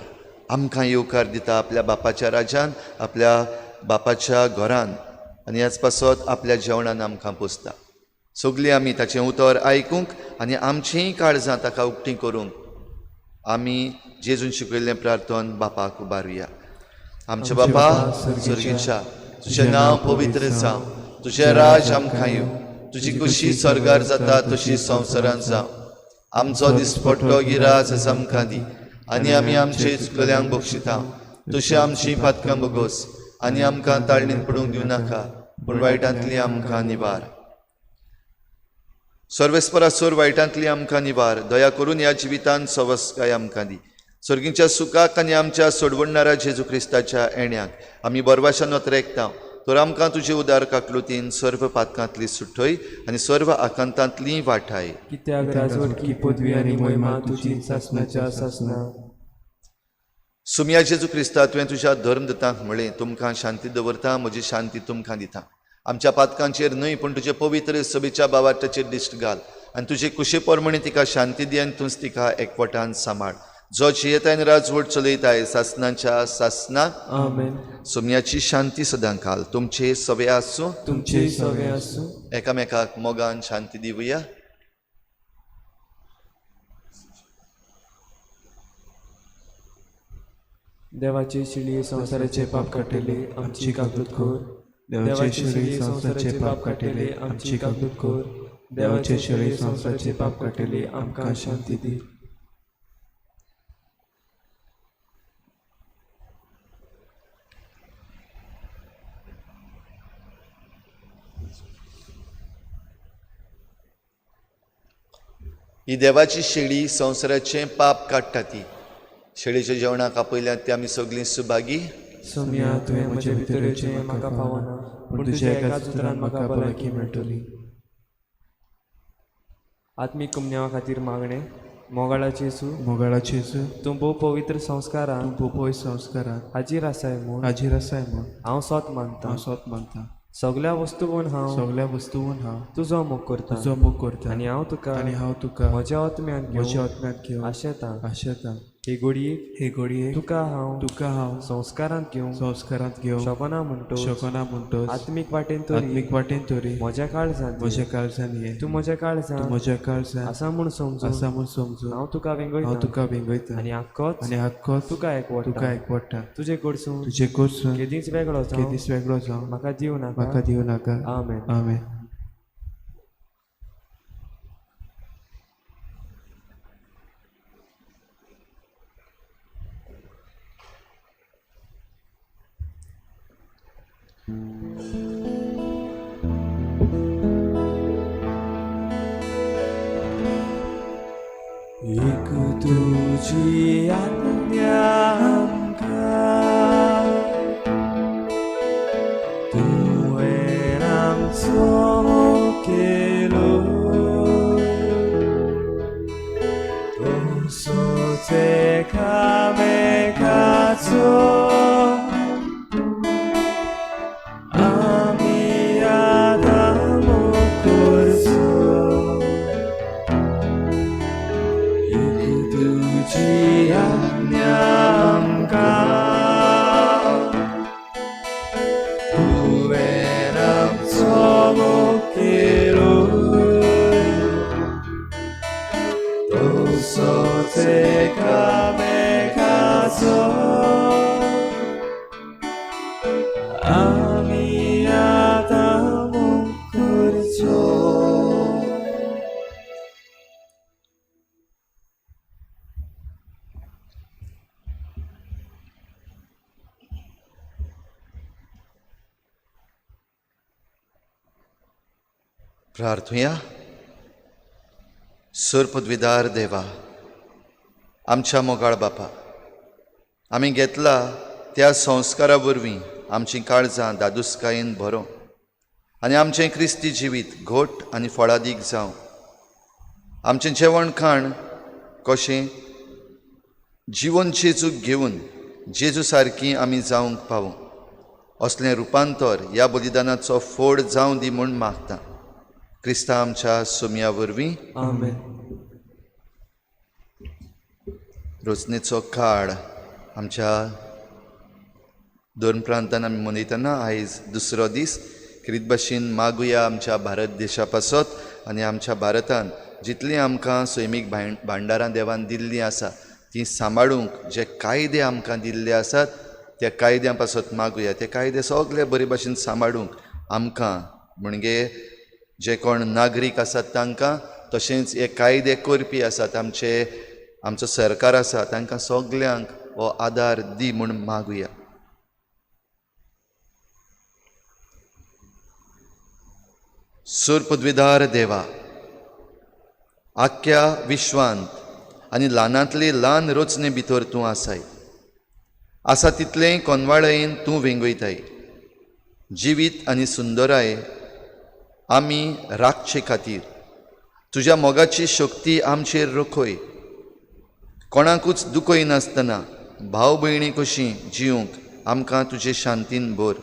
आमकां येवकार दिता आपल्या बापाच्या राज्यान, आपल्या बापाच्या घरान, आनी ह्याच पासत आपल्या जेवणान आमकां पोसता. सगळीं आमी ताचें उतर आयकूंक आनी आमचींय काळजां ताका उक्तीं करूंक आमी जेजून शिकयल्लें प्रार्थन बापाक उबारुया. आमच्या बापा सर्गीच्या, तुजें नांव पवित्र जावं, तुजें राज आमकां येवं, तुजी खुशी स्वर्गार जाता तशी संवसारांत जावं. आमचो दिसपट्टो गिराज आज आमकां दी आनी आमी आमचे चुकल्यांक बक्षिता तशी आमची पातकां बगोस आनी आमकां ताळणीन पडूंक दिवं नाका, पूण वायटांतली आमकां निवार. सर्वेस्परा सोर वायटांतली आमकां निवार, दया करून ह्या जिवितान सवस्काय आमकां दी. सर्गीच्या सुखाक आनी आमच्या सोडवणणारा जेजू क्रिस्ताच्या येण्याक आमी बरवाशान वतरेकता, तर आमकां तुजे उदार काकलुतीन सर्व पातकांतली सुटय आनी सर्व आकांतांतली वाठाय. कित्याक राजवटकी पदवी आनी महिमा तुजी सासनाच्या सासना. सुमया जेजू क्रिस्ता, तुवें तुज्या धर्मदूतांक म्हळें, तुमकां शांती दवरता, म्हजी शांती तुमकां दिता. आमच्या पातकांचेर न्हय पूण तुजे पवित्र सभेच्या बावार्थाचेर दिश्ट घाल आनी तुजे कुशे प्रमाणे तिका शांती दी आनी तूंच तिका एकवटान सांबाळ, जो जियेताय आनी राजवट चलयताय सासनाच्या सासना. आमेन. सोम्याची शांती सदां काल तुमचे सवे आसूं, तुमचे सवे आसूं. एकामेकाक मोगान शांती दिवया. देवाचे शिळये संवसाराचे पाप काडटले आमची काकूत कर. देवाचे शिळये संवसाराचे पाप काडटले आमची काकूत कर. देवाचे शिळये संवसाराचे पाप काडटले आमकां शांती दी. ही देवाची शेळी संवसाराचें पाप काडटा ती शेळीच्या जेवणाक आपयल्यात ती आमी सगळीं सुभागी. सोम्या, तुवें म्हजे भितर येवचें म्हाका पावना, पूण तुज्या एकाच उतरान म्हाका भलायकी मेळटली. आत्मीक कुमन्यावा खातीर मागणें. मोगाळाचे जेजू, मोगाळाचे जेजू, तूं भोव पवित्र संस्कारान, तूं भोव पवित्र संस्कारान हाजीर आसाय म्हूण हाजीर आसाय म्हूण हांव सोत मानता. हांव सोत मानता. सगल्या वस्तूवन हांव, सगल्या वस्तूवन हांव तुजो मोग करता, तुजो मोग करता आनी हांव तुका, आनी हांव तुका म्हज्या आत्म्यान म्हज्या आत्म्यांत घेवन आशेता. आशेता. हे घडयेक, हे घडयेक तुका हांव, तुका हांव संस्कारांत घेवंक, संस्कारांत घेवंक शकना म्हणटो, शकना म्हणटोच आत्मीक वाटेन तरी, आत्मीक वाटेन तरी म्हज्या काळजांत, म्हज्या काळजान ये, तूं म्हज्या काळजांत तूं म्हज्या काळजांत आसा म्हूण समजून, आसा म्हूण समजून हांव तुका वेंगयता, हांव तुका वेंगयता आनी आक्कोच, आनी आक्कोच तुका एकवटा, तुका एकवटा. तुजे कडसून, तुजे कडसून केदींच वेगळो जावं, केदींच वेगळो जावं म्हाका दिवं नाका, म्हाका दिवं नाका. आमेन. आमेन. एक तुजी आज्ञा आमकां, तुवें आमचो मोग केलो, तसोच एकामेकाचो आमी आतां मोग करचो. एक तुजी आज्ञा आमकां, तुवें आमचो मोग केलो, तसोच एकामेकाचो आमी आतां मोग करचो. प्रार्थुया. सरपदवीदार देवा, आमच्या मोगाळ बापा, आमी घेतला त्या संस्कारा वरवीं आमचीं काळजां दादुसकायेन भरों आनी आमचें क्रिस्ती जिवीत घोट आनी फळादीक जावं. आमचें जेवण खाण कशें जिवन जेजूक घेवन जेजू सारकी आमी जावंक पावूं असलें रुपांतर ह्या बलिदानाचो फोड जावं दी म्हूण मागता क्रिस्ता आमच्या सोमया वरवीं. आमेन. रोजनेचो काळ आमच्या दोन प्रांतान आमी मनयतना आयज दुसरो दीस. खेरीत भाशेन मागुया आमच्या भारत देशा पासत आनी आमच्या भारतान जितलीं आमकां सैमीक भांडारां देवान दिल्लीं आसा तीं सांबाळूंक जे कायदे आमकां दिल्ले आसात त्या कायद्यां पासत मागुया. ते कायदे सगळे बरे भाशेन सांबाळूंक आमकां म्हणजे जे कोण नागरीक आसात तांकां, तशेंच हे कायदे करपी आसात आमचे आमचो सरकार आसा तांकां सगल्यांक हो आदार दी म्हूण मागुया. सूर पदवीदार देवा, आख्ख्या विश्वांत आनी ल्हानांतली ल्हान रचने भितर तूं आसाय, आसा तितलें कोनवाळयेन तूं वेंगयताय. जिवीत आनी सुंदराय आमी राखचे खातीर तुज्या मोगाची शक्ती आमचेर रखय. कोणाकूच दुखयनासतना भाव भयणी कशी जिवंक आमकां तुजे शांतीन भर.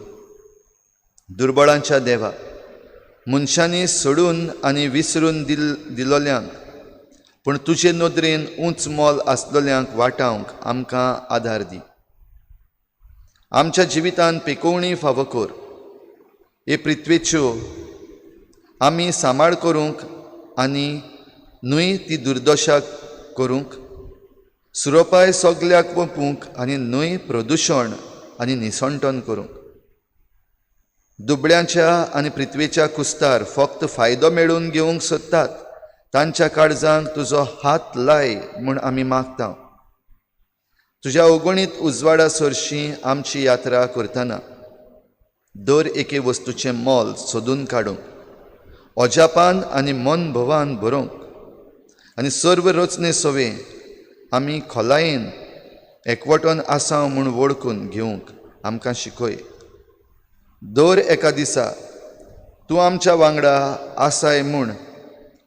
दुर्बळांच्या देवा, मनशांनी सोडून आनी विसरून दिलोल्यांक पूण तुजे नदरेन उंच मोल आसलोल्यांक वाटावंक आमकां आदार दी. आमच्या जिवितान पिकोवणी फावो कर. हे पृथ्वेच्यो आमी सांबाळ करूंक आनी न्हय ती दुर्दशा करूंक, सुरोपाय सगल्याक वपूंक आनी न्हय प्रदुशण आनी निसणटन करूंक. दुबळ्यांच्या आनी पृथ्वेच्या कुस्तार फक्त फायदो मेळोवन घेवंक सोदतात तांच्या काळजांक तुजो हात लाय म्हूण आमी मागता. तुज्या अगणीत उजवाडा सरशी आमची यात्रा करतना दर एके वस्तूचें मोल सोदून काडूंक, अजापान आनी मनभोवान बरोवंक आनी सर्व रचने सवे आमी खोलायेन एकवटून आसा म्हूण वळखून घेवंक आमकां शिकय. दर एका दिसा तूं आमच्या वांगडा आसाय म्हूण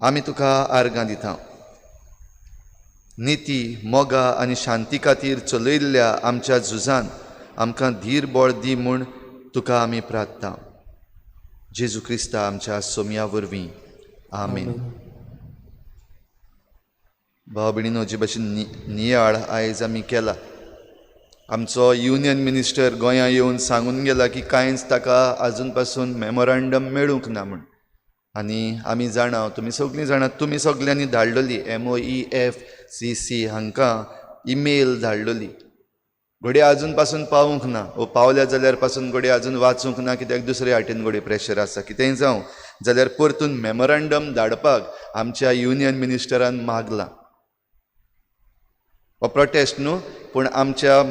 आमी तुका आर्गां दिता. निती, मोगा आनी शांती खातीर चलयल्ल्या आमच्या झुजान आमकां धीर बळ दी म्हूण तुका आमी प्रार्थता. जेजू क्रिस्ता आमच्या सोमया वरवीं. आमेन. भाव भयणीनो, जे भाशेन नियाळ आयज आमी केला, आमचो युनियन मिनिस्टर गोंया येवन सांगून गेला की कांयच ताका आजून पासून मेमोरंडम मेळूंक ना म्हूण. आनी आमी जाणा, तुमी सगळीं जाणा, तुमी सगल्यांनी धाडलेली MOEFCC हांकां ईमेल धाडलेली, घडये आजून पासून पावूंक ना, वो पावल्या जाल्यार पासून घडये आजून वाचूंक ना, कित्याक दुसरे हाटेन घडये प्रेशर आसा. कितेंय जावं जाल्यार परतून मेमोरंडम धाडपाक आमच्या युनियन मिनिस्टरान मागलां. हो प्रोटेस्ट न्हू, पूण आमच्या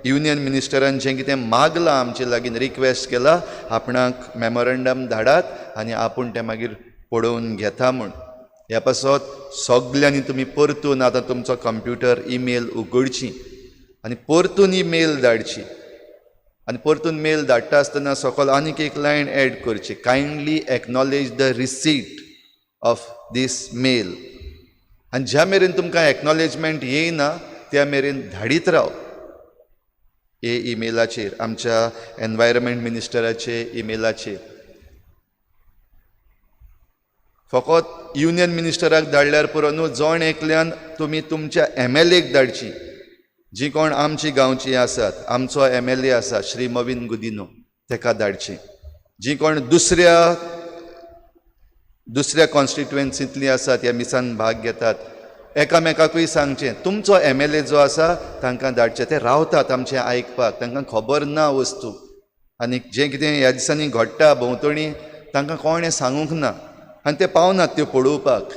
युनियन मिनिस्टरान जें कितें मागलां आमचे लागीं, रिक्वेस्ट केला आपणाक मेमोरंडम धाडात आनी आपूण तें मागीर पळोवन घेता म्हूण. ह्या पासत सगल्यांनी तुमी परतून आतां तुमचो कंप्युटर ईमेल उगडची आनी परतून ईमेल धाडची आनी परतून मेल धाडटा आसतना सकयल आनीक एक लायन एड करची, kindly acknowledge the receipt of this mail. आनी ज्या मेरेन तुमकां एक्नॉलेजमेंट येयना त्या मेरेन धाडीत राव हे ईमेलाचेर, आमच्या एनवायरमेंट मिनिस्टराचे ईमेलाचेर. फकत युनियन मिनिस्टराक धाडल्यार पुरो न्हू, जण एकल्यान तुमी तुमच्या MLAक धाडची, जी कोण आमची गांवची आसात. आमचो MLA आसा श्री मवीन गुदिनो, तेका धाडची. जी कोण दुसऱ्या दुसऱ्या कॉन्स्टिट्युएन्सींतलीं आसात ह्या मिसान भाग घेतात, एकामेकाकूय सांगचें तुमचो MLA जो आसा तांकां धाडचें. ते रावतात आमचें आयकपाक, तांकां खबर ना वस्तू आनी जें कितें ह्या दिसांनी घडटा भोंवतणी तांकां कोणें सांगूंक ना आनी ते पावनात त्यो पळोवपाक,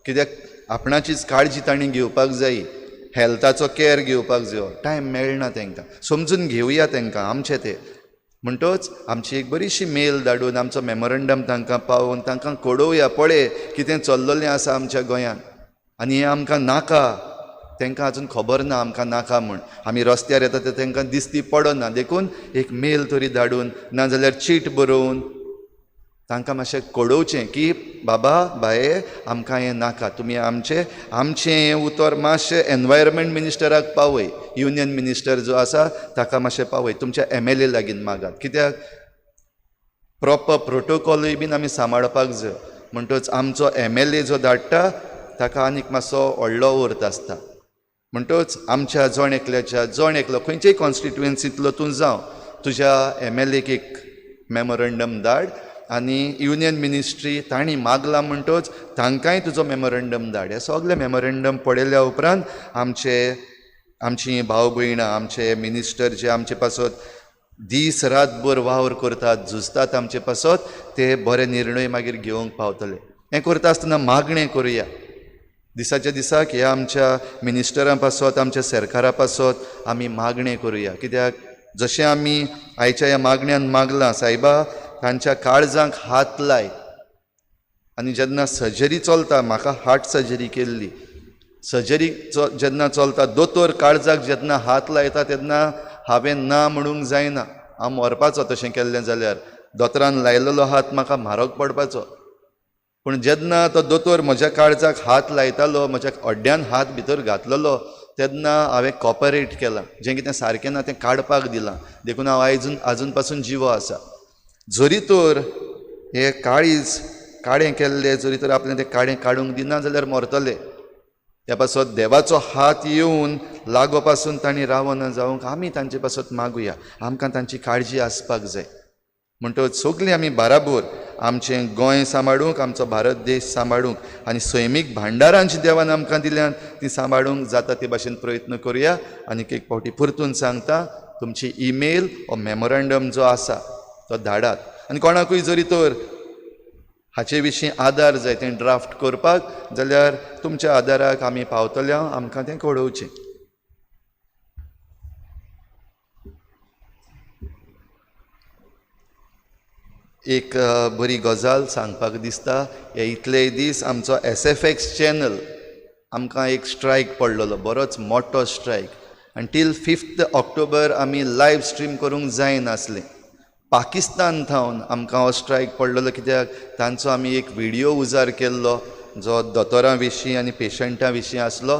कित्याक आपणाचीच काळजी तांणी घेवपाक जाय, हेल्थाचो कॅर घेवपाक जायो, टायम मेळना तांकां. समजून घेवया तांकां आमचें तें. म्हणटच आमची एक बरीशी मेल धाडून आमचो मेमोरंडम तांकां पावोवन तांकां कळोवया, पळय कितें चल्ललें आसा आमच्या गोंयांत आनी हें आमकां नाका. तांकां आजून खबर ना आमकां नाका म्हूण. आमी रस्त्यार येता तें तांकां दिसती पडना, देखून एक मेल तरी धाडून नाजाल्यार चीट बरोवन तांकां मातशें कळोवचें की बाबा बाये आमकां हें नाका, तुमी आमचें आमचें हें उतर मातशें एनवायरमेंट मिनिस्टराक पावय, युनियन मिनिस्टर जो आसा ताका मातशें पावय, तुमच्या एमएलए लागीं मागात. कित्याक प्रोपर प्रोटोकॉलूय बीन आमी सांबाळपाक जाय. म्हणटच आमचो एमएलए जो धाडटा ताका आनीक मातसो व्हडलो अर्थ आसता. म्हणटच आमच्या जण एकल्याच्या जण एकलो खंयच्याय कॉन्स्टिट्युएन्सींतलो तूं जावं, तुज्या एमएलएक एक मेमोरंडम धाड आनी युनियन मिनिस्ट्री तांणी मागला म्हणटच तांकांय तुजो मेमोरंडम धाड. हे सगळे मेमोरंडम पळयल्या उपरांत आमचे आमची भाव भयणां आमचे मिनिस्टर जे आमचे पासत दीस रातभर वावर करतात, झुजतात आमचे पासत, ते बरे निर्णय मागीर घेवंक पावतले. हें करता आसतना मागणें करुया दिसाच्या दिसाक ह्या आमच्या मिनिस्टरां पासत, आमच्या सरकारा पासत आमी मागणें करुया. कित्याक जशें आमी आयच्या ह्या मागण्यान मागलां, सायबा तांच्या काळजांक हात लाय. आनी जेन्ना सर्जरी चलता, म्हाका हार्ट सर्जरी केल्ली, सर्जरी जेन्ना चलता दोतोर काळजाक जेन्ना हात लायता तेन्ना हांवें ना म्हणूंक जायना, हांव मरपाचो तशें केल्लें जाल्यार. दोतोरान लायलेलो हात म्हाका म्हारग पडपाचो. पूण जेन्ना तो दोतोर म्हज्या काळजाक हात लायतालो, म्हज्या अड्ड्यान हात भितर घातलेलो, तेन्ना हांवें कॉपरेट केलां, जें कितें सारकें ना तें काडपाक दिलां, देखून हांव आयजून आजून पासून जिवो आसा. जरी तर हे काळीज काळें केल्लें, जरी तर आपलें तें काळें काडूंक दिना जाल्यार मरतले. त्या पासत देवाचो हात येवन लागो पासून तांणी रावना जावंक आमी तांचे पासत मागुया. आमकां तांची काळजी आसपाक जाय. म्हणटच सगळीं आमी बाराबोर आमचें गोंय सांबाळूंक, आमचो भारत देश सांबाळूंक आनी सैमीक भांडारां जी देवान आमकां दिल्यान ती सांबाळूंक जाता ते भाशेन प्रयत्न करुया. आनीक एक फावटी परतून सांगता, तुमची ईमेल वो मेमोरंडम जो आसा तो धाडात. आनी कोणाकूय जरी तर हाचे विशीं आदार जाय तें ड्राफ्ट करपाक जाल्यार तुमच्या आदाराक आमी पावतले, आमकां तें कळोवचें. एक बरी गजाल सांगपाक दिसता, हे इतले दीस आमचो एसएफएक्स चॅनल आमकां एक स्ट्रायक पडलेलो, बरोच मोटो स्ट्रायक, आनी टील 5 ऑक्टोबर आमी लायव्ह स्ट्रीम करूंक जायनासलें. पाकिस्तान थावन आमकां हो स्ट्रायक पडलेलो, कित्याक तांचो आमी एक व्हिडियो उजार केल्लो जो दोतोरां विशीं आनी पेशंटां विशीं आसलो,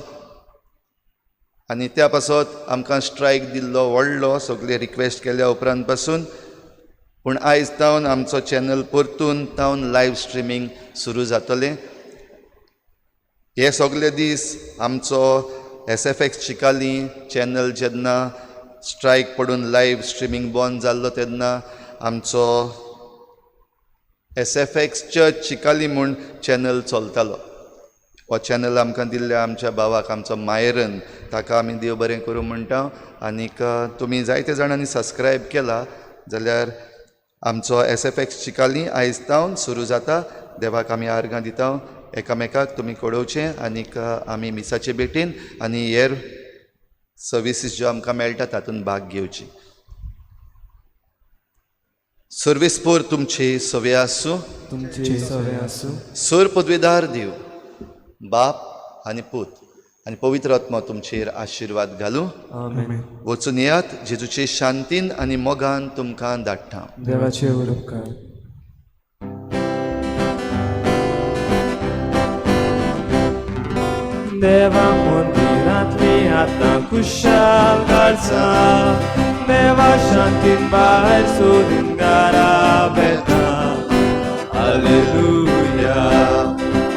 आनी त्या पासत आमकां स्ट्रायक दिल्लो व्हडलो, सगळे रिक्वेस्ट केल्या उपरांत पासून. पूण आयज तावन आमचो चॅनल परतून तावन लायव्ह स्ट्रिमींग सुरू जातलें. हे सगळे दीस आमचो एसएफएक्स चिकाली चॅनल जेन्ना स्ट्रायक पडून लायव्ह स्ट्रिमींग बंद जाल्लो तेन्ना आमचो एसएफएक्स चर्च चिकाली म्हूण चॅनल चलतालो. हो चॅनल आमकां दिल्ल्या आमच्या भावाक, आमचो मायरन, ताका आमी देव बरें करूं म्हणटा. आनीक तुमी जायते जाणांनी सबस्क्रायब केला जाल्यार आमचो एसएफएक्स चिकाली आयज तावन सुरू जाता. देवाक आमी आर्गां दिता, एकामेकाक तुमी कळोवचें. आनीक आमी मिसाचे भेटीन आनी हेर सर्विसीस ज्यो आमकां मेळटा तातूंत भाग घेवची. सर्वेस्पोर तुमचे सवे आसूं, तुमचे सवे आसूं. सर पदवेदार देव बाप आनी पूत आनी पवित्र आत्मा तुमचेर आशिर्वाद घालूं. आमेन. वचून येयात, जेजूचे शांतीन आनी मोगान तुमकां धाडटा. देवाचे उपकार. देवा मंदिरांतली आतां खुशाल काळसा, देवा शांतीन भायर सोदून घरा वेता. Alleluia,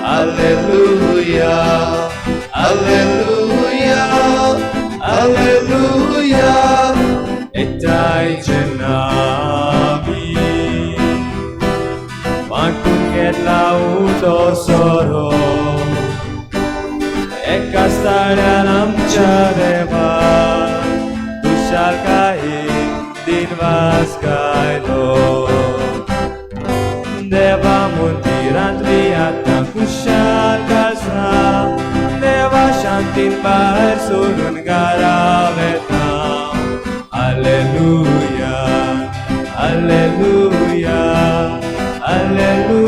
alleluia, alleluia, alleluia. एकठांय जेन्ना आमी वांटून घेतला उदो सोरो, एकाच ताळ्यान आमच्या देवा खुशालकायेन दिनवास गायलो. देवा मंदिरांतली आतां खुशाल काळसा, देवा शांतीन भायर सोडून घरा वेता. Alleluia, alleluia, alleluia.